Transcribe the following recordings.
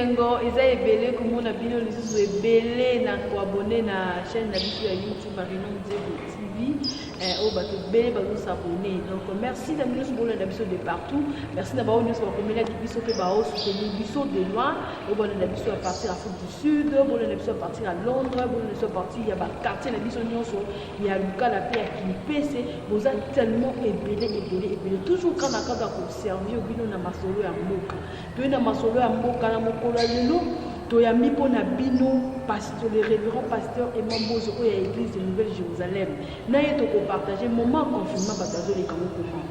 Esengo eza ebele komona bino lisusu ebele na koabonner na chaîne na biso ya YouTube Marino Nzebo TV, oyo bato ebele bazos'abonner. Donc merci na bino nyonso bolanda biso de partout. Merci na bao nyonso bakomelaki biso mpe baosoutenir biso de loin, oyo bolanda biso à partir Afrique du Sud, bolanda biso à partir ya Londres, bolanda biso à partir ya baquartier na biso nyonso ya Lukala mpe ya Kimpese. Boza tellement ebele, ebele, ebele. Toujours kaka na cadre ya koservir bino na masolo ya mboka. Toye na masolo ya mboka na mokolo ya lelo. Toyambi mpo na bino pasteur, le révérend pasteur Emma Mbozo, oyo ya église de Nouvelle Jérusalem. Na ye tokopartage moment confinement, bato azoleka ngo comment,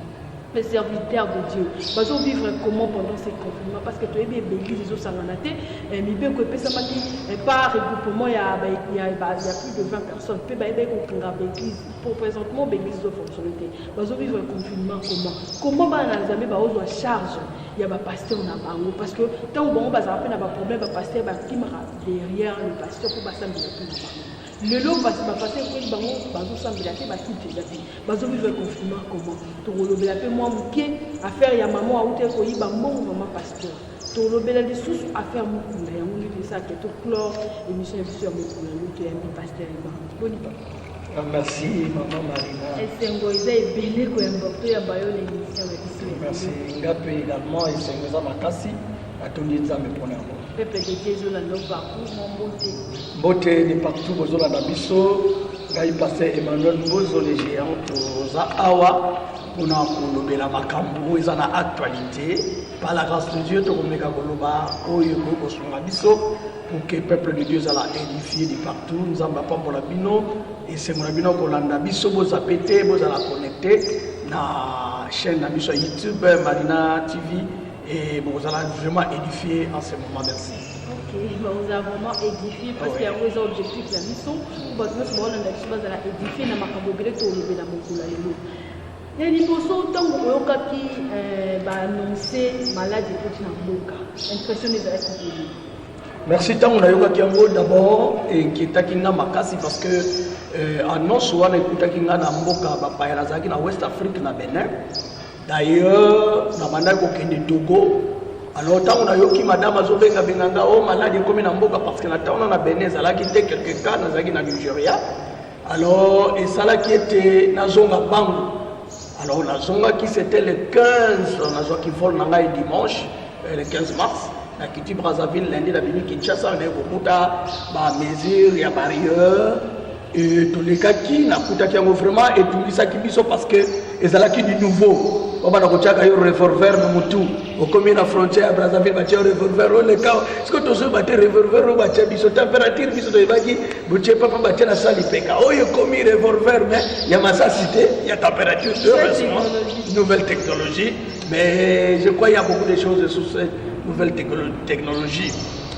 les serviteurs de Dieu bazovivre comment pendant ce confinement, parce que toyebi église ezosangana te. Mibeko epesamaki par regroupement ya plus de 20 personnes, mpe bayebaki kokanga baéglise. Pour présentement, baéglise ezofonctionne te. Bazovivre confinement comment? Bana na Nzambe baozwa charge ya bapasteur na bango? Parce que ntango bango bazala mpe na baproblème, bapasteur bakimaka derrière le pasteur mpo basambela mpe na bango. Lelo bapasteur kweli bango bazosambela te, baculte eza te. Bazovivre confinement comment? Tokolobela mpe mwa moke affaire ya mama auti koyiba mbongo, mama pasteur. Tolobela lisusu affaire Mokunda. Yango nde toesalaka toclore émission ya biso ya mokolo yango. Toyambi pasteur Ema. Boni, papa? Ah, merci, maman Marina. Esengo eza ebele koyamba, toyamba yo na émission na biso. Merci. Nga mpe également, esengo eza makasi. Natondi Nzambe mpona yango. Peuple de Dieu ezolanda partout, mwa mbote. Mbote de partout bozolanda biso. Ngai pasteur Emmanuel Mbozo le géant. Toza awa mpona kolobela makambo oyo eza na actualité. Par la grâce de Dieu, tokomeka koloba oyo ekoki kosunga biso pour que peuple de Dieu ezala édifié de partout. Nzambe apambola bino. Esengo na bino kolanda biso. Bozape te, bozala connecté na chaîne na biso ya YouTube Marina TV et bozala vraiment édifié en ce moment. Merci. Ok, bazala vraiment édifié, parce que yango eza objectif na biso, po bato nyonso baolanda biso bazala édifié na makambo ebele tolobela mokolo ya lelo. Ya liboso, ntango oyokaki baannonce maladi ekoti na mboka, impression ezalaki boni? Merci. Ntango nayokaki yango, d'abord eketaki nga makasi, parce que annonce wana ekutaki nga na mboka bapaya. Nazalaki na West Afrique, na Benin. D'ailleurs, nabandaki kokende Togo. Alors ntango nayoki madame azobengabenga nga o maladi ekomi na mboka, parce que na ntango na Benin ezalaki te quelque cas, nazalaki na Nigeria. Alors esalaki ete nazonga bangu. Alors nazongaki, c'était le 15, nazwaki vol na ngai dimanche, le 15 mars. Nakiti Brazzaville lundi, nabimi Kinshasa, naye kokuta bamesure ya barrière. Tolekaki, nakutaki yango, vraiment etungisaki biso, parce que ezalaki du nouveau. Babanda kotiaka yo revolver na motu. Okomi na frontière ya Brazzaville, batia yo revolver, oleka. Siko tozoyeba te revolver oyo batia biso température. Biso toyebaki botie papa, batie na sali peka. Oyo ekomi revolver, mais ya masasi te, ya température. Heureusement, nouvelle technologie. Mais je crois il y a beaucoup de choses sur cette nouvelle technologie.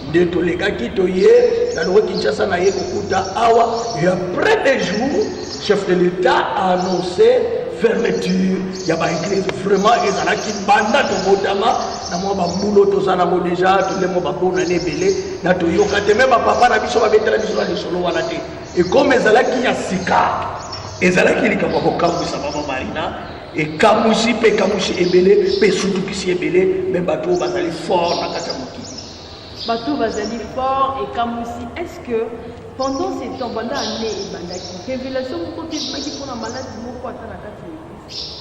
Nde tolekaki, toye naloko Kinshasa, naye kokuta awa. Et après 2 jours, chef de l'État a annoncé fermeture ya baéglise. Vraiment ezalaki, banda tobotama na mwa bambulo toza nango déjà, tolemo babonani ebele na toyoka te. Me bapapa na biso babetela biso na lisolo wana te. Ekome ezalaki ya sika, ezalaki likambo ya kokamwisa. Mama Marina, ekamwisi mpe ekamwisi ebele mpe esutukisi ebele. Me bato oyo bazali fort na kati ya mokili. Bato bazali fort. Ekamwisi. Est ce que pendant ce temps, banda année ebandaki, révélation moko te ebimaki mpona maladi moko ata na kati ya église?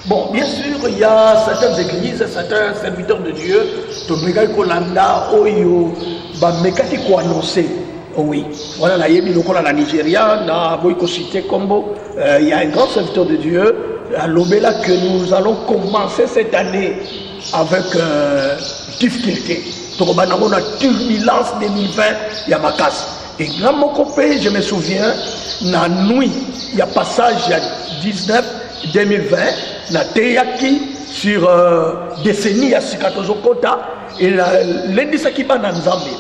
Bon, bien sûr, il y a certaines églises, certains serviteurs de Dieu, tomekaki kolanda oyo bamekaki koannoncer. Oui, voilà, nayebi lokola na Nigeria, na boyi kociter kombo, il y a un grand serviteur de Dieu alobela que nous allons commencer cette année avec difficulté. Tokobanda ngo na turbulence 2020 ya makasi. Et nga moko mpe, je me souviens, na nuit ya passage ya 19 2020, nateyaki sur décennie ya sika tozokota. Elendisaki bana Nzambe,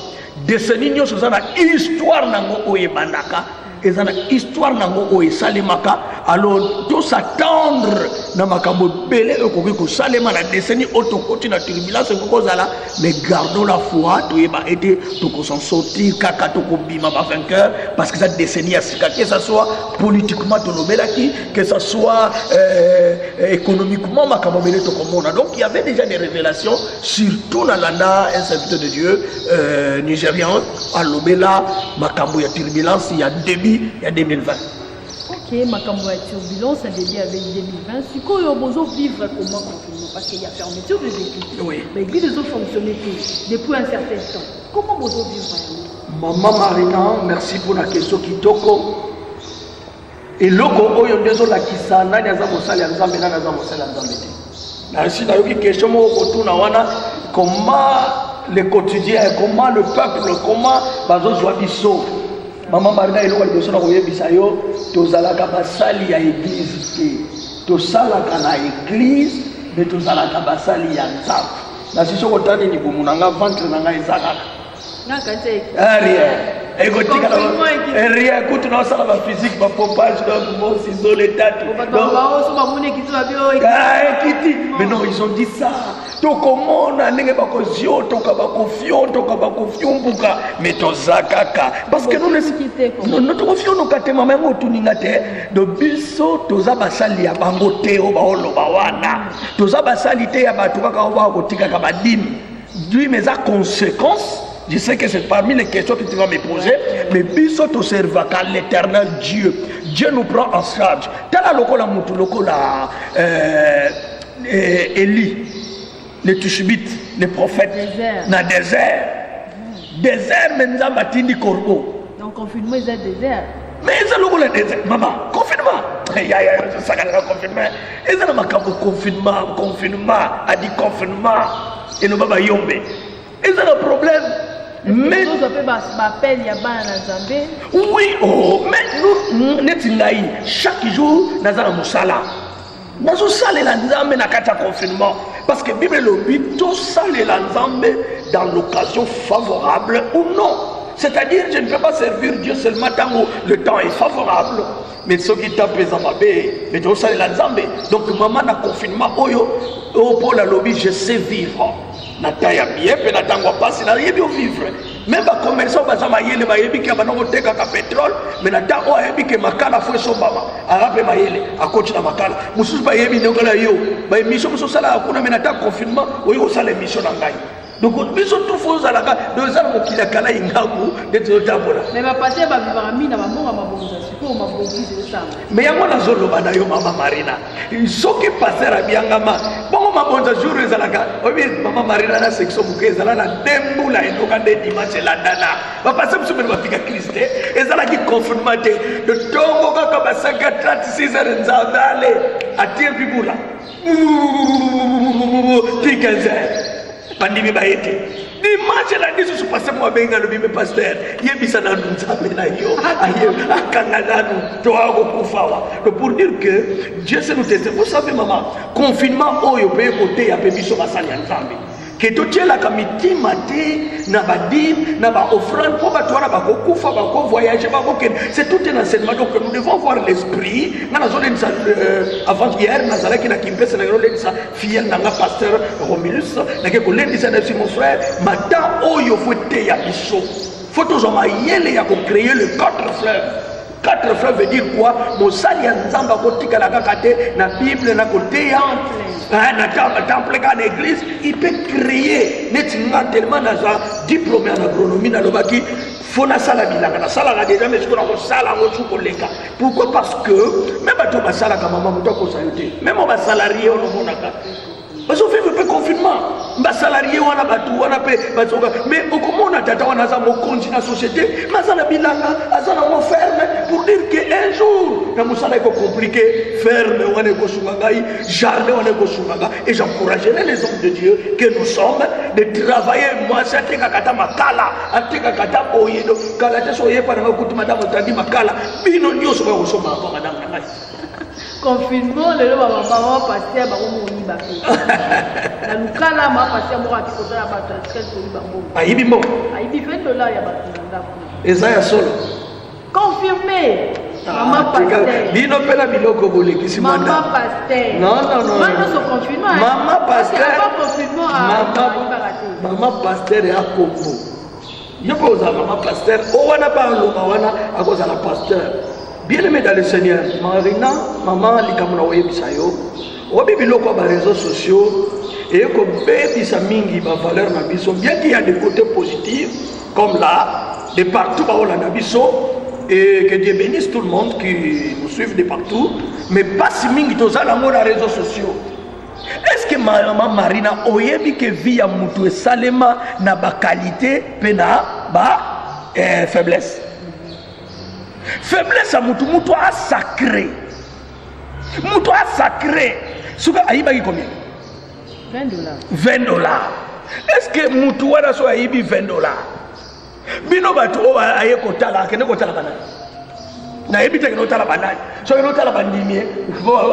décennie nyonso eza na histoire nango oyo ebandaka, eza na histoire nango oyo esalemaka. Alors tos'attendre Na makambo ebele oyo ekoki kosalema na décennie oyo tokoti na turbulence ekoki kozala, mais gardons la foi, toyeba ete toko s'en sortir kaka, tokobima bavainqueur, parce que eza décennie ya sika, que ça soit politiquement tolobelaki, que ça soit économiquement, makambo ebele tokomona. Donc il y avait déjà des révélations, surtout nalanda un serviteur de Dieu nigérian alobela makambo ya turbulence ya début ya 2020. Ok, makambo ya turbulence ya début avec 2020. Sikoyo bozovivre comment confinement? Parce qu'il y a fermeture des églises. Baéglise ezofonctionner te depuis un certain temps. Comment bozovivre yango? Mama Marina, merci pour la question kitoko. Eloko oyo nde ezolakisa nani aza mosali ya Nzambe, nani aza mosali ya Nzambe te. Nasi nayoki question moko kotuna wana: comment le quotidien, comment le peuple, comment bazozwa biso? Mama Marina, eloko ya liboso na koyebisa yo, tozalaka basali ya église te. Tosalaka na église, mais tozalaka basali ya Nzambe. Nasi soki otali libumu na nga, ventre na ngai eza kaka rien, ekotikala rien. Kutu naosala baphysique, bapompage, donc mosizole tatu ekiti. Mais non, ils ont dit ça, tokomona ndenge bakoziotoka, bakofiotoka, bakofiumbuka, mais toza kaka, parce que nous tokofionoka te. Mama, yango otuninga te. Do biso toza basali ya bango te. Oyo baoloba wana, toza basali te ya bato kaka oyo bakotikaka badîme. Dîme eza conséquence. Je sais que c'est parmi les questions que tu vas me poser, mais biso toservaka l'Éternel Dieu. Dieu nous prend en charge. Tala lokola mutu lokola Élie, le Tishbite, le prophète, désert. Na désert. Désert, mais Nzambe atindi corbeau. Donc confinement eza désert. Mais eza lokola désert, mama, confinement. Ya ya sakalaka confinement. Eza na makambo confinement, confinement, adi confinement. Eloba bayombe. Eza na problème. Mais tozwa mpe baappel ya bana na Nzambe. Oui, oh, mais nous, neti ngai, chaque jour naza na mosala, nazosalela Nzambe na kati ya confinement, parce que Bible elobi tosalela Nzambe dans l'occasion favorable ou non. C'est-à-dire, je ne peux pas servir Dieu seulement ntango le temps est favorable, mais soki ta mpe eza mabe, mais tozosalela Nzambe. Donc mama, na confinement oyo, oyo Paul alobi: "Je sais vivre na temps ya bien mpe na ntango ya pasi, nayebi ovivre." Même bacommerçant oyo baza mayele bayebi ke banda kotekaka pétrole, mais na ntango oyo ayebi ke makala fo esombama, aza mpe mayele, akoti na makala mosusu. Bayebi ndenge yo baémission mosusu osalaka kuna, mais na ntango confinement oyi kosala émission na ngai. Donc biso tufu ozalaka, donc eza na mokili ya kala ingaku nde tozotambola. Mais bapasteur bavivaka mingi na bambongo ya mabonza. Sikoyo mabongisi ezosala? Mais yango nazoloba na yo, mama Marina, soki pasteur abiangama bongo mabonza jour ezalaka, oyebi, mama Marina, na section moke ezala na de mbula enoka nde dimanche elandana, bapasteur mosusu mene bafika crise te, ezalaki confinement te. Tongo kaka ba 5 36 heures, Nzambe ale atie mpi bula ti 15 heures, bandimi baye te. Dimanche elandi susu, pasteur mo abengi, alobi: "Mais pasteur, yebisa nanu Nzambe na yo akanga nanu, toya kokufa awa." Donc pour dire que Dieu sait nous tester. Vous savez, mama, confinement oyo mpe koteya mpe biso basali ya Nzambe ke totielaka mitima te na badîme, na baoffrande, mpo bato wana bakokufa, bakovoyage, bakokende. C'est tout un enseignement. Donc nous devons voir l'esprit. Nga nazolendisa, avant hier nazalaki na Kimpese, nake kolendisa fidèle na nga pasteur Romulus, nake kolendisa na biso: "Mon frère, mata oyo fo eteya biso, fo tozwa mayele ya kocréer le quatre fleuves." Quatre fleuves veut dire quoi? Mosali ya Nzambe akotikala kaka te na Bible, na koteya na temple kaka na église. Il peut créer. Neti nga, tellement naza diplômé en agronomie, nalobaki fo nasala bilanga. Nasalaka déjà, mais sikoyo nakosala yango su koleka. Pourquoi? Parce que même bato basalaka, mama, moto akosa yo te, même basalarié wana omonaka bazovivre mpe confinement. Basalarié wana, bato wana mpe bazoka, mais okomona tata wana aza mokonzi na société, mais aza na bilanga, aza nango ferme, pour dire que un jour na mosala ekocompliquer, ferme wana ekosunga ngai, jardin wana ekosunga ngai. Et j'encouragerai les hommes de Dieu que nous sommes de travailler. Mwasi atekaka ata makala, atekaka ata boye. Do kala te so oyepa nanga kutu madame otandi makala, bino nyonso bakosomaka mpo madame na ngai. Confinement lelo, bamama pasteur bango moyiba mpe na lukala. Ma pasteur moko ati kozala bato atikali koyiba mbongo. Ayibi mbongo. Ayibi 20 dollar ya bato na ndako. Eza ya solo. Confirmé. Mama pasteur. Bino mpe na biloko bolekisi mama pasteur. Non, non, non. Confinement. Mama pasteur. Confinement. Mama pasteur ya Congo. Yo mpe ozala mama pasteur. O wana mpe aloba wana akozala pasteur. Bien aimé dans le Seigneur, Marina, mama likambo na koyebisa yo. Oyebi biloko ya ba réseaux sociaux eye kobebisa mingi ba valeur na biso, bien qu'il y a des côtés positifs comme là de partout baolanda biso, et que Dieu bénisse tout le monde qui nous suit de partout, mais pasi mingi toza nango na réseaux sociaux. Est-ce que mama Marina oyebi ke vie ya mutu esalema na ba qualité mpe na ba faiblesse? Faiblesse ya mutu, mutu asacré, mutu asacré soki ayibaki combien? 20 dollars. 20 dollars. Est ce que mutu wana soki ayibi 20 dollars, bino bato oyo aye kotala, akende kotala banani? Nayebi te, akende kotala banani? Soki akende kotala bandimi,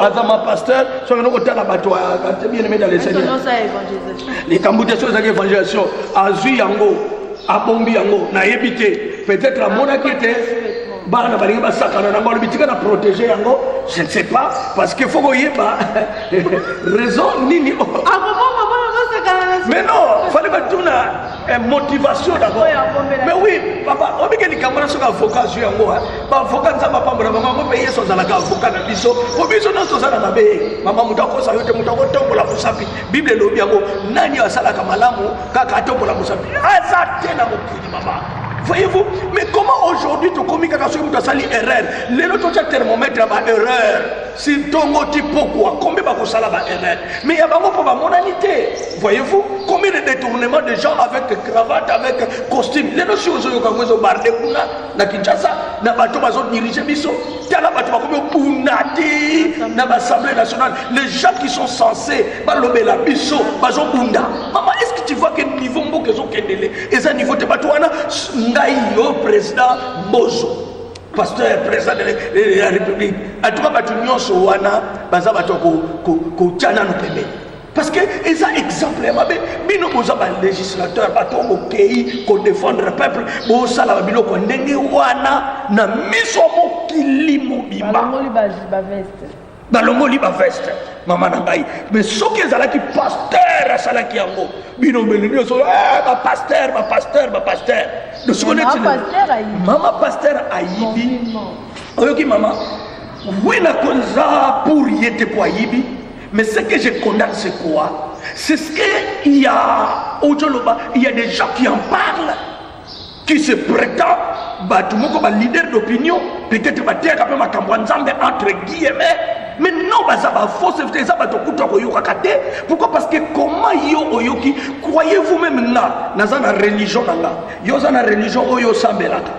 aza ma pasteur. Soki akende kotala bato, bien aimé dans le Seigneur, likambo te. Soki ezalaki évangélisation, azwi yango, abombi yango, nayebi te. Peut-être amonaki ete bana balingi basakana nango, alobi tika na protéger yango. Je ne sais pas, parce que faut koyeba raison nini. Mais non, fallait batuna motivation d'abord. Mais oui papa, obike likambo na soki avocat azwi yango, baavocat, Nzambe apambola bango yango mpe. Yesu azalaka avocat na biso, po biso nyonso toza na mabe. Mama, moto akosa yo te, moto akotombola mosapi. Bible elobi yango, nani asalaka malamu kaka atombola mosapi, aza te na mokili. Mama, voyez-vous, mais comment aujourd'hui tokomi kaka soki moto asali erreur, lelo totya thermomètre ya baerreur si ntongo ti pokwa, combien bakosala baerreur? Mais ya bango mpo bamonani te. Voyez-vous combien de détournement de gens avec cravate, avec costume? Lelo si ozoyoka yango ezobarde kuna na Kinshasa, na bato bazodirige biso. Tala bato bakomi obunda te na baassemblée nationale, les gens qui sont censés balobela biso bazobunda. Mama, est ce que tu vois que niveau mboka ezokendele eza niveau te? Bato wana, ngai yo président Bozo, pasteur, président de la République, en tout cas bato nyonso wana baza bato ya kotya nano pembeni, parce que eza exemple ya mabe. Bino boza balégislateur, bato oyo bokei kodéfendre peuple, bosala babiloko ndenge wana na miso ya mokili mobimba. Balongoli baveste, mama na ngai. Mais soki ezalaki pasteur asalaki yango, bino mbele nyonso bapasteur, bapasteur, bapasteur. Mama pasteur ayibi, oyoki mama? Oui, nakonza pour ye te po ayibi, mais ce que je condamne, c'est quoi? C'est ce que il y a ojoloba, il y a des gens qui en parlent, qui se prétend bato moko baleader d'opinion, peut-être bateyaka mpe makambo ya Nzambe entre guillemets, mais non, baza bafausse, eza bato kuta koyokaka te. Pourquoi? Parce que comment yo oyoki? Croyez-vous même, nga naza na religion na nga, yo oza na religion oyo osambelaka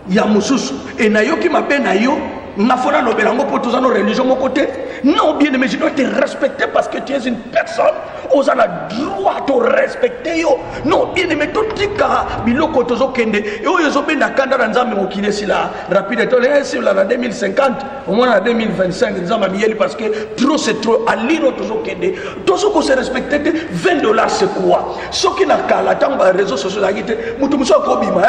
ya mosusu, e nayoki mabe na yo, nga fo nalobela yango mpo toza no religion moko te? Non, bien aimé, je dois te respecter parce que tu es une personne, oza na droit to respecter yo. Non, bien aimé, totika biloko tozokende oyo ezobenda kanda na Nzambe. Mokili esila rapide, to esila na 2050, omona na 2025 Nzambe amiyeli, parce que trop c'est trop. Alino tozokende, tozokose respecter te. 20 dollars, c'est quoi? Soki na kala, ntango baréseau sociaux ezalaki te, moto mosusu akobima,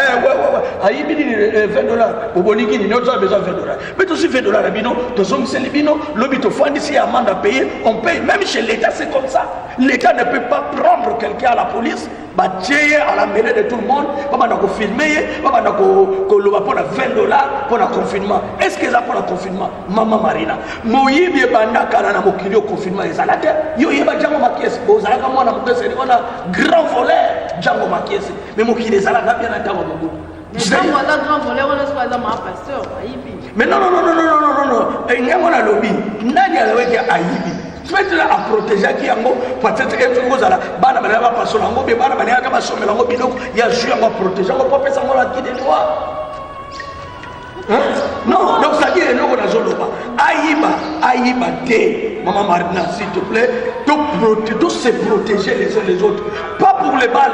ayibi nini? 20 dollars, bobolingi nini? Oza besoin 20 dollars, mais tosi 20 dollars na bino, tozongiseli bino. Lobi tofandisi ye, amende à payer, on paye. Même chez l'État, c'est comme ça. L'État ne peut pas prendre quelqu'un à la police, batie ye à la mêlée de tout le monde, babanda kofilme ye, babanda koloba mpo na 20 dollars, mpo na confinement. Est ce que eza mpo na confinement? Mama Marina, moyibi ebanda kala na mokili. Oyo confinement ezala te. Yo oyeba Jango Makiese, bozalaka mwana mokeseni wana, grand voleur Jango Makiese, mais mokili ezalaka bien na ntango Mobutu. Mais non, non, non, non, non, non, non, non, ngango nalobi, nani alobaki ayibi? Peut-être aprotégeaki yango, peut-être esoki kozala bana balingaka bapasola yango, mpe bana balingaka basomela yango biloko ya jus, yango aprotége yango mpo apesa yango na qui de droit. Non, donc c'est-à-dire eloko nazoloba, ayiba, ayiba te, mama Marina, s'il te plaît, to se protéger les uns les autres, pas pour les balles.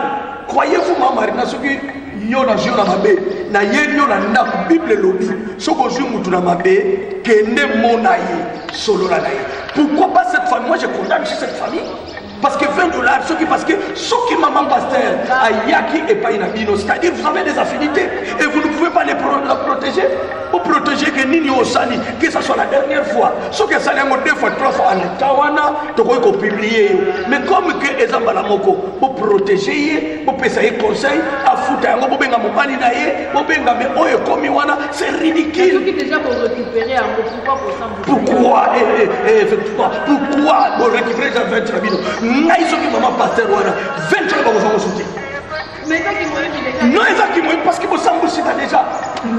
Croyez-vous, mama Marina, soki yo nazwi yo na mabe, nayeli yo na ndako, Bible elobi soki ozwi mutu na mabe, kende mona ye, solola na ye. Pourquoi pas cette famille? Moi, je condamne sur cette famille, parce que 20 dollars, soki, parce que soki maman pasteur ayaki epai na bino, c'est-à-dire vous avez des affinités et vous ne pouvez pas les pro la protéger? Oprotéger ke nini osali, que ça soit la dernière fois. Soki asali yango deux fois, trois fois, aleta wana tokoki kopublier yo. Mais comme ke eza mbala moko, boprotéger ye, bopesa ye conseil, afuta yango, bobenga mobali na ye, bobenga. Mais oyo ekomi wana, c'est ridicule. Soki déjà borécupérer yango, pourquoi kosambwisa? Pourquoi effectivement, pourquoi borécupérer eza 20 na bino? Ngai soki mama pasteur wana, 20 wana bakozwango su te. Mais ezaki moyebi déjà. Non, ezaki moyebi parce que bosambwisika déjà.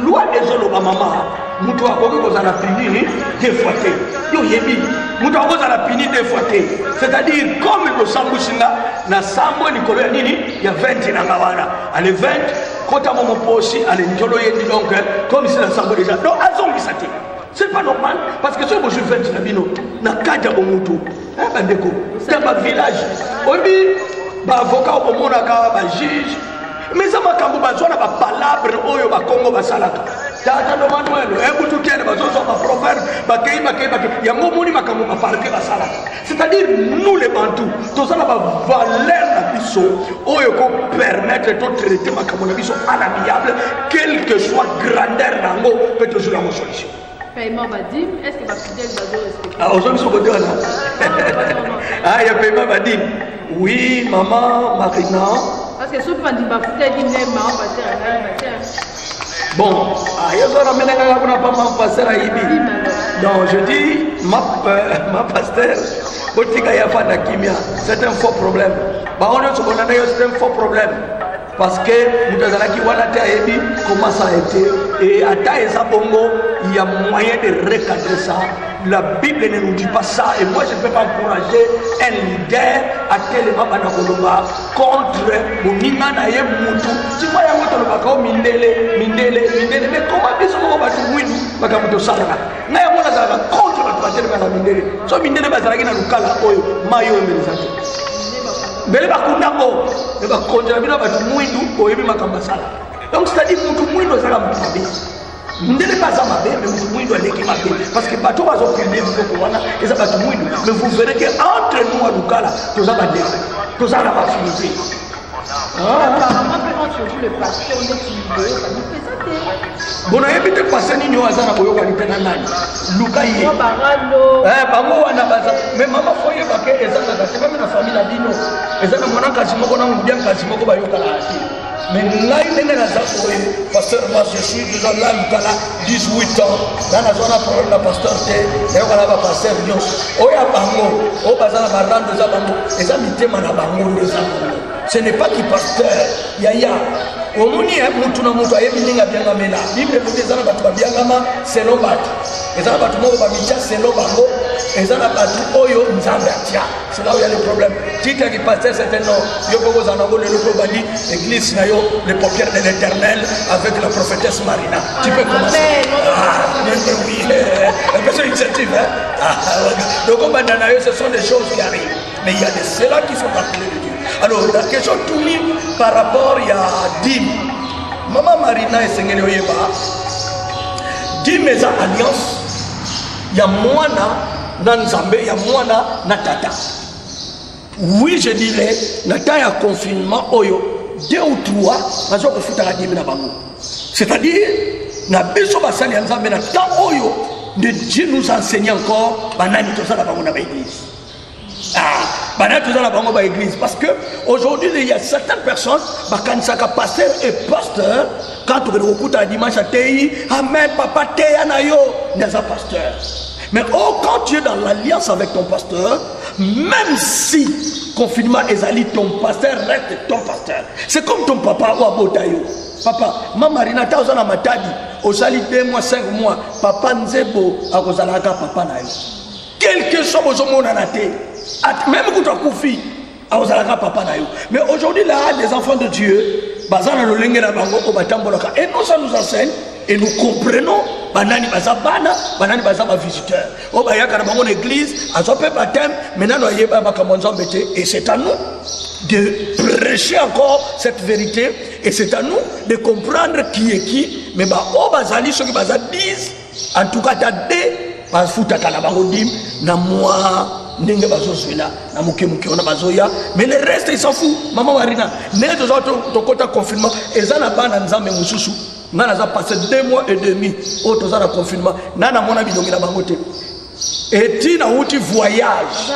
Loi ezoloba, mama, moto akoki kozala puni deux fois te. Yo oyebi, moto akozala puni deux fois te. C'est-à-dire, comme bosambwisi nga na sambwe likolo ya nini, ya 20 na nga wana, ale 20 kota mo moposi, ale njolo yendi. Donc comme si na sambwe déjà, donc azongisa te. C'est pas normal, parce que soki bozwi 20 na bino na kati ya bomutu, bandeko ta bavillage, oyebi, baavocat oyo bomonaka, bajuge, mais eza makambo bazwa na bapalabre oyo bakongo basalaka. Tata do Manuel ebutu tene, bazozwa baproverbe, bakei, bakei, bakei yango. Omoni makambo baparke basalaka. C'est-à-dire, nous les Bantu, toza na bavaleur na biso oyo kopermettre totraite makambo na biso à l'amiable, quelle que soit grandeur na yango, mpe tozwi yango solution. Paiement badîme, est ce que bafidèle bazorespecte? Ah, ozo biso kote wana, ah, ya paiement badîme, oui, mama Marina. Parce que soki bandimi bafuta dîme nde mama pasteur angai pasteur. Bon, ah, yo zo ramene kaka kuna pa ma pasteur ayibi. Donc je dis, ma pasteur, botika ya fanda kimia, c'est un faux problème. Bango nyonso bonana yo, c'est un faux problème. Parce que moto azalaki wana te ayebi comment ça a été. Et ata eza bongo, il y a moyen de recadrer ça. La Bible ne nous dit pas ça. Et moi, je ne peux pas encourager un leader à telema bana koloba contre moninga na ye mutu. Tu vois, yango tolobaka o mindele, mindele, mindele. Mais comment biso moko bato mwindu makambo tosalaka? Ngai yango nazalaka contre bato batelema na mindele. So mindele bazalaki na lukala oyo, mai oyo emeleza te. Mbele bakundango, me bakonzela bino bato mwindu, oyebi makambo asala. Donc c'est-à-dire, mutu mwindu azalaka motu mabe, ndele mpe aza mabe, mais mutu mwindu aleki mabe, parce que bato bazopublier biloko wana eza bato mwindu. Mais vous verrez que entre nous à Lukala, toza bandeko, toza na baaffinité. Apparemment mpe entre vous le pasteur neti boyokani mpenza te. Bon, nayebi te pasteur nini oyo aza na boyokani te na nani, luka ye. Mwa barando. Bango wana baza. Mais mama, fo oyeba ke ezangaka te. Même na famille na bino, eza na mwana kasi moko na ngudia kasi moko bayokalaka te. Mais ngai ndenge naza boye, pasteur, moi je suis déjà là Lukala 18 ans, nga nazwa na problème na pasteur te. Nayokala bapasteur nyonso oyo ya bango oyo baza na barando, eza bango, eza mitema na bango nde eza bongo. Ce n'est pas qui pasteur yaya. Omoni, mutu na mutu ayebi ndenge abiangamela. Bible elobi eza na bato babiangama selon bato, eza na bato moko bamitia selon bango, eza na bato oyo Nzambe atia. C'est là où il y a le problème. Titre ya pasteur, c'est un nom. Yo mpe kozala nango lelo mpe obandi église na yo, les paupières de l'Éternel avec la prophétesse Marina, tu peux commencer. Ah, oui, personne initiative, hein? Ah, donc obanda na yo, ce sont des choses qui arrivent, mais il y a de ceux-là qui sont appelés de Dieu. Alors la question tuni par rapport ya dîme, mama Marina, esengeli oyeba, dîme eza alliance ya mwana na Nzambe, ya mwana na tata. Oui, je dirais, na temps ya confinement oyo, deux ou trois bazwa kofutaka dîme na bango. C'est-à-dire, na biso basali ya Nzambe, na temps oyo nde Dieu nous enseigne encore banani toza na bango na baéglise. Ah, banani toza na bango baéglise, parce que aujourd'hui il y a certaines personnes bakanisaka pasteur et pasteur quand tokende kokutana dimanche, atei amen, papa teya na yo, nde aza pasteur. Mais oh, quand tu es dans l'alliance avec ton pasteur, même si confinement ezali, ton pasteur reste ton pasteur. C'est comme ton papa oyo abota yo. Papa, ma Marina, ata oza na Matadi, osali 2 mois, 5 mois, papa Nzebo akozalaka papa na yo. Quel que soit bozomonana te, même kutu akufi, akozalaka papa na yo. Mais aujourd'hui là, des enfants de Dieu baza na lolenge na bango oyo batambolaka. Et nous, ça nous enseigne et nous comprenons banani baza bana, banani baza bavisiteur oyo bayaka na bango na église, azwa mpe baptême, mais nano ayeba makambo ya Nzambe te. Et c'est à nous de prêcher encore cette vérité et c'est à nous de comprendre qui est qui. Mais baoyo bazali, soki baza 10, en tout cas ata 2 bafutaka na bango dîme na mwa ndenge bazozwela na moke moke wana bazoya, mais le reste, ils s'en fout. Mama Marina, ndenge toza tokɔta confinement, eza na bana Nzambe mosusu. Nga naza passe 2 mois et demi oyo toza na confinement, na namona bilongi na bango te. Eti nauti voyage.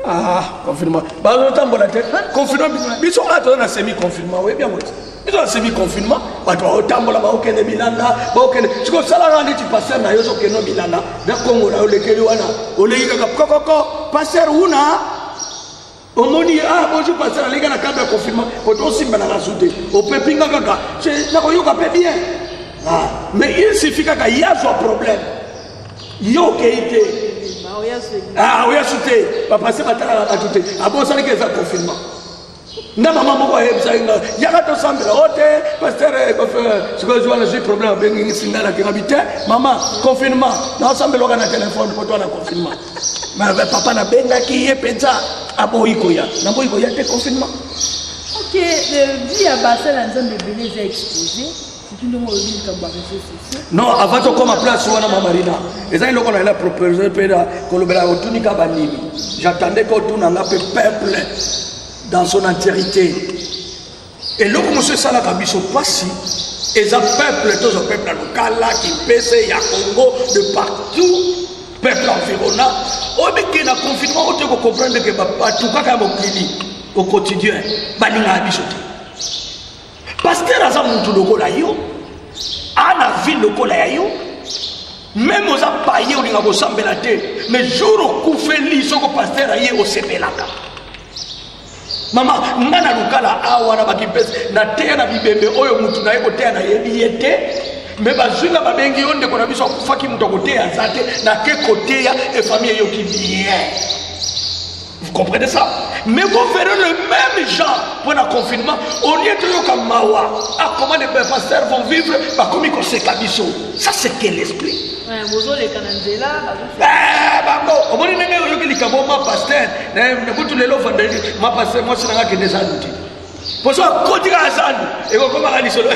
Ah, confinement. Bazotambola te. Confinement biso awa toza na semi confinement, oyebi yango te. Biso na semi confinement, bato baotambola baokende bilanga, baokende. Sikoyo osalaka neti pasteur na yo ozokende bilanga na Kongo na yo olekeli wana, oleki kaka kokoko pasteur una omoni ye ah bonjour pasteur aleka na cadre ya confinement po tosimbanaka su te opepi nga kaka nakoyoka mpe bien ah, mais il suffit kaka ye azwa problème yo okei te ah, oya su te bapase batalaka bato te abosanaki eza confinement nga mama moko ayebisaki nga yaka tosambela o te paster eh, eh, sikoyo zwa nazwi problème abengisi nga nakenga bi te mama confinement naosambelaka na telefone po toa na confinement papa nabengaki ye mpenza aboyi koya naboyi koya te confinement ok vie ya basala ya nzambe ebele eza expose surtout ndenge olobi likambo ya réseau sociaux non avant tokoma place wana ma marina eza eloko na yela propose mpe na kolobela otuni ka banini j'attendais kotuna nga mpe peuple dans son entièreté Eloko mosusu esalaka biso mpasi eza peuple, tozwa peuple ya Lukala, Kimpese, ya Congo, de partout, peuple environnant oyebi ke na confinement oyo toyei kocomprendre ke bato kaka ya mokili au quotidien balingaka biso te. Pasteur aza mutu lokola yo, ana vie lokola ya yo, meme oza paye olinga kosambela te, mais jour okufeli soko pasteur aye osepelaka. Mama, nga na lukala awa na bakimpese nateya na bibembe oyo mutu naye koteya nayebi ye te me bazwi nga babengi yo ndeko na biso akufaki moto akoteya aza te nake koteya e famille eyoki bien. Vous comprenez ça? Mais vous verrez le même genre pour le confinement. Au lieu de yoka mawa, ah, comment les pasteurs vont vivre, bah, comme ils biso. Ça, c'est quel esprit? Bozoleka na nzela. Eh, bango omoni ndenge oyoki likambo ma pasteur kutu lelo vendredi ma pasteur mwasi nanga akende zandu te poso akoti kaka zandu ekokomaka lisolo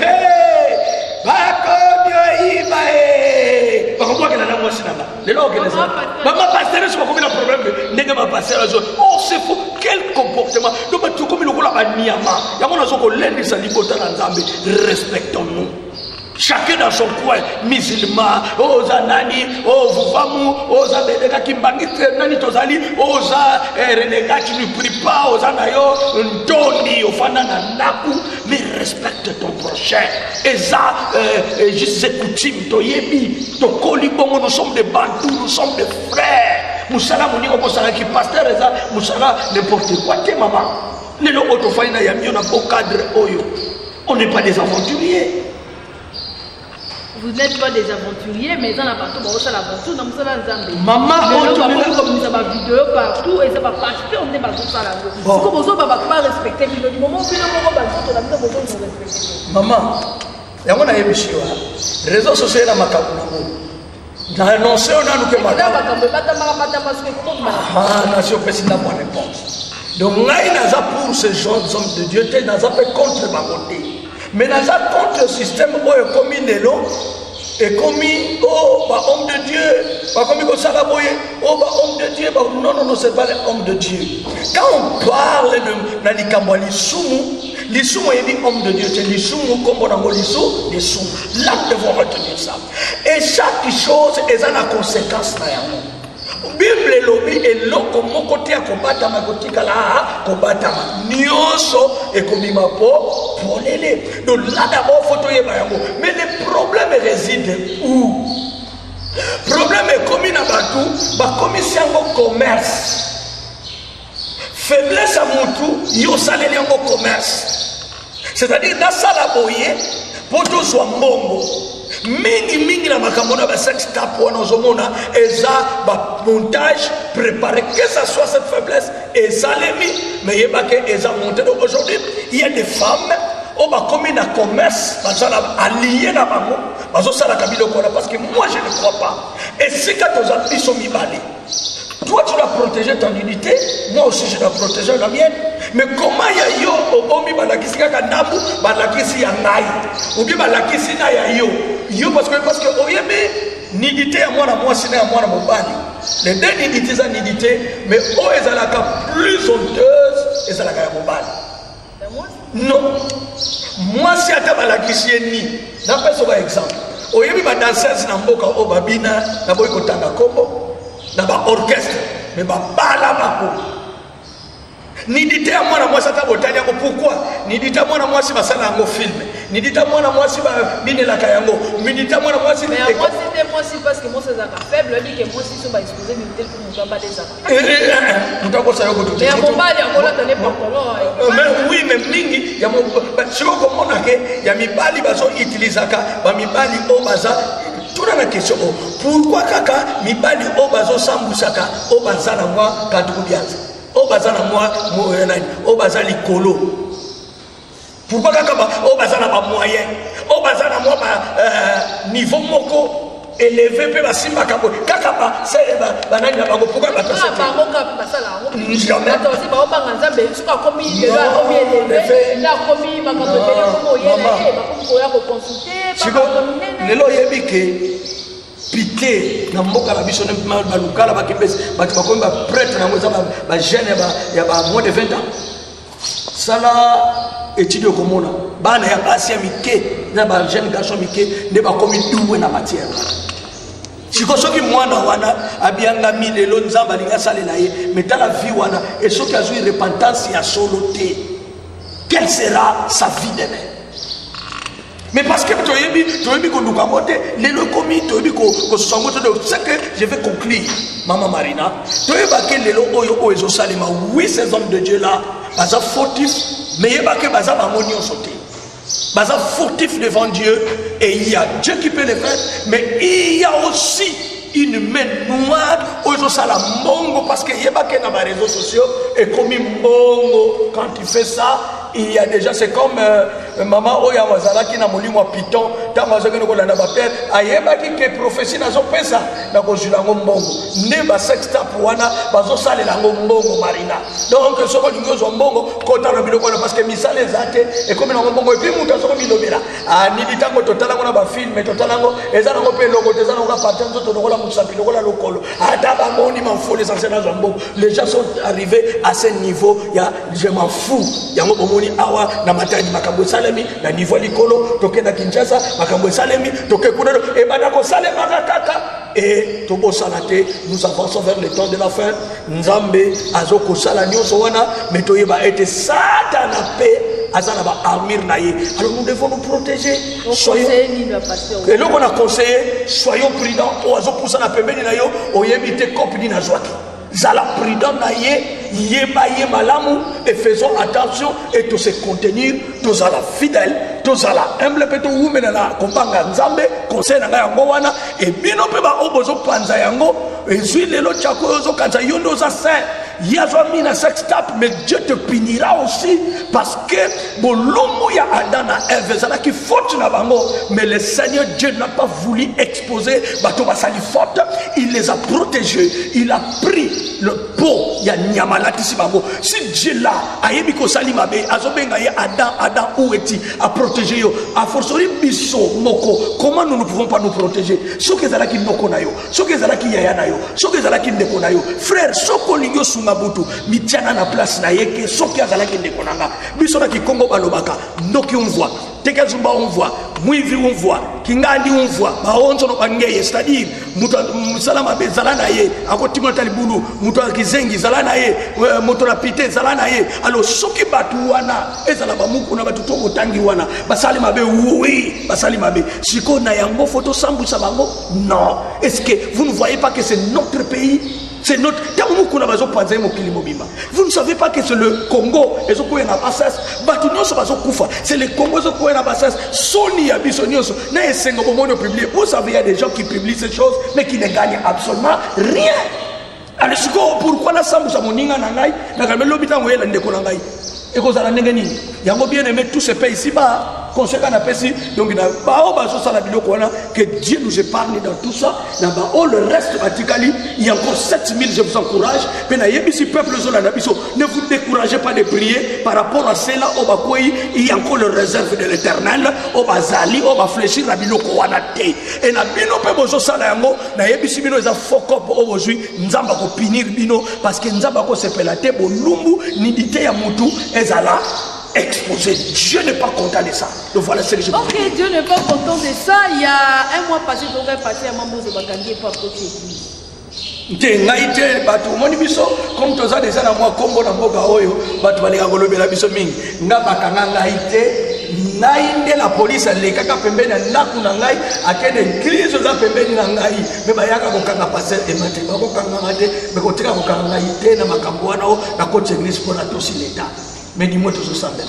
bakomi oyiba e bakobwakela na mwasi nanga lelo okende zandu bama pasteur nyonso bakomi na problème ndenge ma pasteur azo oh c'est fou quel comportement donc bato okomi lokola banyama yango nazo kolendisa libota na nzambe respectons nous Chacun dans son coin, musulman, oh, oza nani, oh, vuvamu, oh, oza beleka kimbangiste, nani tozali, oh, oza eh, renégat, tu ne pries pas, oza na yo ntondi, ofanda na ndaku, mais respecte ton prochain. Eza euh, euh, juste ces coutumes, toyebi, tokoli bongo, nous sommes des bantous, nous sommes des frères. Musala moninga okosalaki pasteur eza musala n'importe quoi te mama. Lelo oyo tofandi na yamio na beau cadre oyo. On n'est pas des aventuriers. Vous n'êtes pas des aventuriers, mais eza na bato baosala aventure na mosala ya Nzambe. Mama, Lelo bakomi kobimisa ba video partout, eza ba pasteur nde bazosala yango. Siko bozoba bato ba respecte bino, du moment bino moko banzoto na bino bozo respecte. Mama, yango nayebisi yo, réseau social na makambo nango. Na annonce yo nanu ke makambo ebatamaka batama soki ekokoma. Ah, nasi opesi nga mwa réponse. Donc ngai naza pour ce genre d'homme de Dieu te, naza pe contre bango te. Mais naza contre système oyo ekomi lelo ekomi oh ba homme de Dieu bakomi kosala boye oh ba homme de Dieu ba... non non non c'est pas les hommes de Dieu. Quand on parle de na likambo ya lisumu, lisumu eyebi homme de Dieu te, lisumu kombo nango lisu lisumu. Là nous devons retenir ça. Et chaque chose eza na conséquence na yango. Bible elobi eloko moko te ya kobatama ekotikala kobatama, nyonso ekobima po polele. Donc là d'abord faut toyeba yango. Mais le problème réside où? Problème ekomi na bato bakomisi yango commerce. Faiblesse ya mutu yo osaleli yango commerce. C'est-à-dire nasala boye mpo tozwa mbongo mingi mingi na makambo na ba sex tap wana ozomona eza ba montage préparé que ça soit cette faiblesse esalemi mais yebake eza monté. Donc aujourd'hui il y a des femmes oyo bakomi na commerce bazala allié na bango bazosalaka biloko wana parce que moi je ne crois pas esika toza biso mibale. Toi, tu dois protéger ton unité, moi aussi je dois protéger la mienne. Mais comment ya yo obomi balakisi kaka ndambu, balakisi ya ngai, ou bien balakisi na ya yo. Yo parce que oyebi nudité ya mwana mwasi na ya mwana mobali. Les deux nudités eza nudité, mais oyo ezalaka plus honteuse ezalaka ya mobali. Non. Mwasi ata Balakisi ye nini? Napesa ba exemple. Oyebi ba danseuse na mboka oyo babina, naboyi kotanga kombo, na ba orchestre, mais babala bango. Nidite ya mwana mwasi, ata botali yango, pourquoi nidite ya mwana mwasi basala yango film? Nidite ya mwana mwasi babinelaka yango, nidite ya mwana mwasi. Mais ya mwasi nde mwasi, parce que mwasi azalaka faible. Oyebi ke mwasi so baexpose nudité mpo moto abala ezaka. Moto akosa yo kutu te. Mais ya mobali akolata ne pantalon. Mais oui, mais mingi ya sikoyo komona ke ya mibali bazoutilisaka bamibali oyo baza tuna na question oyo: pourquoi kaka mibali oyo bazosambwisaka, oyo baza na mwa kantuku bianza, oyo baza na mwa nani, oyo baza likolo? Pourquoi kaka oyo baza na bamoyen, oyo baza na mwa niveau moko élevé mpe basimbaka boye kaka banani na bango? Pourquoi bato? Bango kaka mpe basala yango. Jamais. Bato basi baobanga Nzambe. Soki akomi lelo, akomi élevé, nde akomi makambo ebele, komi oyela ye, bakomi koya koconsulte. Siko lelo oyebi ke pite na mboka na biso, balukala bakembesi, bato bakomi baprêtre yango, eza bajeune ya ba moins de 20 ans. Sala étude, okomona bana ya basi ya mike na bajeune garçon mike nde bakomi doué na matière wana. Siko soki mwana wana abiangami lelo, Nzambe alingi asalela ye, mais tala vie wana. E soki azwi repentance ya solo te, quelle sera sa vie demain? Mais parce que toyebi koluka yango te, lelo ekomi toyebi kosusa yango te. Donc ce que je vais conclure, Mama Marina, toyebake lelo oyo oyo ezosalema, oui, ces hommes de Dieu là baza fautif, mais yebake baza bango nyonso te. Baza fautif devant Dieu et il y a Dieu qui peut le faire, mais il y a aussi une main noire oyo ezosala mbongo, parce que yebake na baréseaux sociaux ekomi mbongo. Quand tu fais ça, il y a déjà, c'est comme mama oyo azalaki na molimo ya piton. Ntango azokende kolanda bapere, ayebaki ke prophétie nazopesa, nakozwila yango mbongo. Nde basextape wana bazosalela yango mbongo, Marina. Donc soki olingi ozwa mbongo, kota na biloko wana, parce que misala eza te, ekomi nango mbongo. Et puis moto azoko bilobela anidi. Ntango totala yango na bafilm, totala yango, eza nango mpe eloko te, eza nango partie nzoto lokola mosapi, lokola lokolo. Ata bamoni mafulu, essentiel nazwa mbongo. Les gens sont arrivés à ce niveau ya je m'en fous. Yango bomoni awa na Matadi makambo esalemi na niveau ya likolo, toke na Kinshasa makambo esalemi, toke kuna, ebanda kosalemaka kaka. E tobosana te, nous avançons vers le temps de la fin. Nzambe azokosala nyonso wana, mais toyeba ete Satana mpe aza na baarmure na ye. Alors nous devons nous protéger. Conseiller nini, bapasteur? Eloko na conseiller, soyons prudent. Oyo azopusa na pembeni na yo, oyebi te cope nini azwaki. Zala prudent na ye, yeba ye malamu et faisons attention et to se contenir, tozala fidèle, tozala humble mpe towumela na kobanga Nzambe. Conseil na ngai yango wana. E bino mpe baoyo bozopanza yango, ezwi lelo tiako oyo ozokanisa yo nde oza saint, ye azwami na sextape, mais Dieu te punira aussi, parce que bolongo ya Adam na Ève ezalaki faute na bango, mais le Seigneur Dieu n'a pas voulu exposer bato basali faute. Il les a protégés, il a pris le peau ya nyama, alatisi bango. Si Dieu là ayebi kosali mabe, azobenga ye Adam, Adam, où es-tu? Aprotéger yo, a fortiori biso moko, comment nous ne pouvons pas nous protéger? Soki ezalaki noko na yo, soki ezalaki yaya na yo, soki ezalaki ndeko na yo, frère, soki olingi osunga butu, mitiana na place na ye ke soki azalaki ndeko na nga. Biso na Kikongo balobaka: ndoki umvwa, tekezumba umvwa, mwivi umvwa, kingandi umvwa, baonzono bangeye. C'est-à-dire moto mosala mabe, ezala na ye, akotimona ta libulu. Moto ya kizengi, ezala na ye, moto na pite, ezala na ye. Alors soki bato wana, ezala bamuku na bato to botangi wana, basali mabe, oui, basali mabe. Sikoyo na yango fo tosambwisa bango? Non. Est ce que vous ne voyez pas que c'est notre pays, c'est notre? Ntango mokuna bazopanza ye mokili mobimba, vous ne savez pas que c'est le Congo ezokwea na bassesse? Bato nyonso bazokufa, c'est le Congo ezokwea na bassesse. Soni ya biso nyonso na esengo bomoni opublie. Vous savez, il y a des gens qui publient ces choses mais qui ne gagnent absolument rien. Alors sikoyo pourquoi nasambwisa moninga na ngai? Nakambe lobi ntango oyela ndeko na ngai, ekozala ndenge nini yango? Bien aimé, tout se paye ici bas. Conseil kaka napesi donc na bao bazosala biloko wana, que Dieu nous épargne dans tout ça. Na bao le reste batikali, il y a encore 7000, je vous encourage. Mpe nayebisi peuple ezolanda biso, ne vous découragez pas de prier par rapport à cela oyo bakwei. Il y a encore le réserve de l'Éternel oyo bazali, oyo bafléchir na biloko wana te. E na bino mpe bozosala yango, nayebisi bino, eza fokop oyo bozwi. Nzambe akopunir bino, parce que Nzambe akosepela te bolumbu, nudité ya mutu ezala. Exposé. Dieu n'est pas content de ça. Donc voilà ce que je Ok, Dieu n'est pas content de ça. Il y a un mois passé, donc passé un mois, bakangi po akoti église. Te, ngai te. Bato omoni biso comme toza deja na mwa nkombo na mboka oyo, bato balingaka kolobela biso mingi. Nga bakanga ngai te, ngai nde la polise alekaka pembeni ya ndako na ngai, akende église oza pembeni na ngai. Me bayaka kokanga pasteur Ema te, bakokanganga te, me kotika kokanga ngai te na makambo wana. O nakoti église mpo natosi leta, mais du moins tozosambela.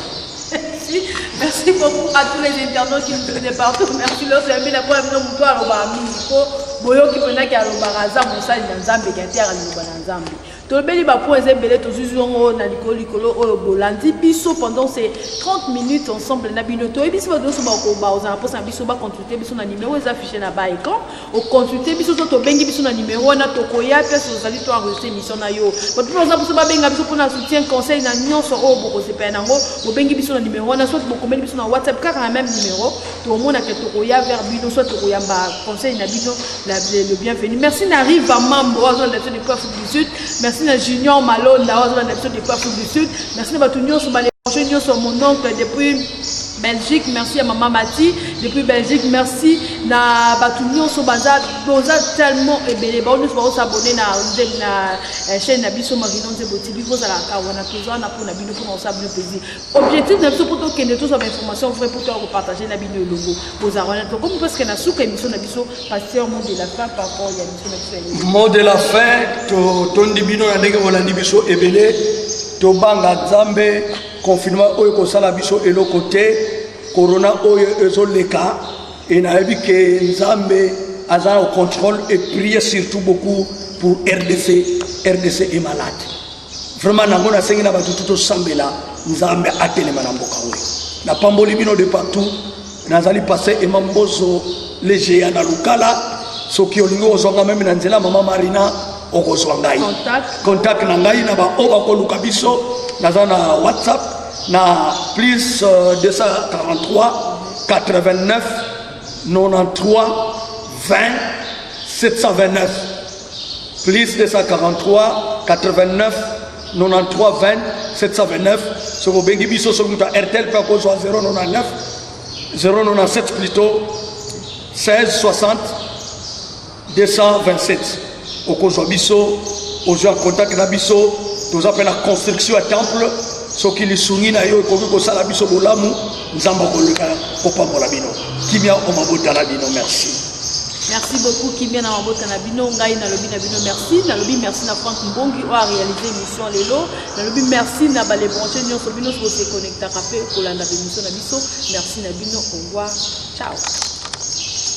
Merci, merci beaucoup à tous les internautes qui nous suivent de partout. Merci loso yambi na kwa bino moto alobaka mingi po boyoki mpendaki alobaka, aza mosali na Nzambe, katiaka liloba na Nzambe. Tolobeli bapoint eza ebele, tozwi yango na likolo likolo oyo bolandi biso pendant ces 30 minutes ensemble na bino. Toyebisi bato nyonso bakozala mposa na biso, baconsulte biso na numéro eza affiché na baécran. Oconsulte biso to tobengi biso na numéro wana, tokoya mpe tozali to enregistre émission na yo. Bato mpe baza biso, babenga biso mpona soutien, conseil na nyonso oyo bokosepela nango. Bobengi biso na numéro wana, soit bokomeli biso na WhatsApp kaka na même numéro, tomonaka tokoya vers bino, soit tokoyamba conseil na bino, le bienvenu. Merci na Riva Mambo oyo azolanda biso depuis Afrique du Sud. Merci na Junior Malonda oyo azolanda biso depuis Afrique du Sud. Merci na bato nyonso balérange nyonso, mon oncle depuis Belgique, merci à maman Mati depuis Belgique, merci na bato nyonso baza, boza tellement ebele, bao nyonso bazosabone na chaîne na biso Marino Nzebo TV. Bozalaka wana, toza wana mpona bino, mpona kosala bino plaisir. Objectif na biso mpo tokende tozwa bainformation vrai mpo toya kopartage na bino elongo. Bozala wana. Tokomi presque na suka émission na biso. Pasteur, mot de la fin par rapport ya émission na biso ya Mot de la fin, totondi bino na ndenge bolandi biso ebele. Tobanga Nzambe. Confinement oyo kosala biso eloko te, corona oyo ezoleka e nayebi ke Nzambe aza na contrôle. Et prier surtout beaucoup pour RDC. RDC est malade vraiment. Nango nasengi na bato tu tosambela Nzambe atelema na mboka oyo. Napamboli bino de partout. Nazali pasteur Ema Mbozo Legeya na Lukala. Soki olingi kozwanga même na nzela mama Marina, okozwa ngai. Contact. Contact na ngai na baoyo bakoluka biso, naza na WhatsApp na plus 243 89 93 20 729, plus 243 89 93 20 729. Soki obengi biso, soki moto ya Airtel mpe akozwa 099, 097 plutôt, 16 60 227, okozwa biso, ozwa contact na biso. Toza mpe na construction ya temple. Soki lisungi na yo ekoki kosala biso bolamu, Nzambe akoleka kopambola bino. Kimia o mabota na bino. Merci. Merci beaucoup. Kimia na mabota na bino. Ngai nalobi na bino merci. Nalobi merci na Frank Mbongi oyo aréalise émission lelo. Nalobi merci na balebranche nyonso, bino bose connectaka mpe kolanda bémission na biso. Merci na bino. Au revoir, ciao.